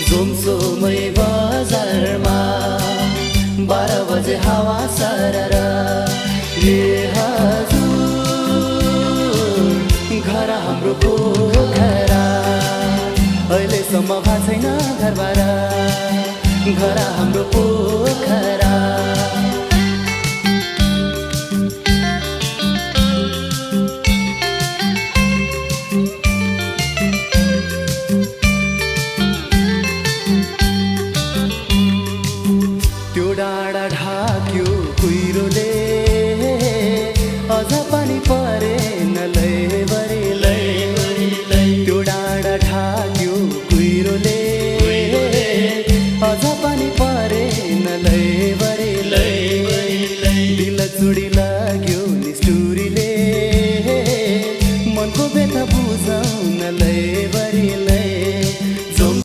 जोमसोमै बजारमा 12 बजे हावा सरर ए हजुर घर हाम्रो पोखरा अहिलेसम्म भएको छैन घरबार घर हाम्रो पोखरा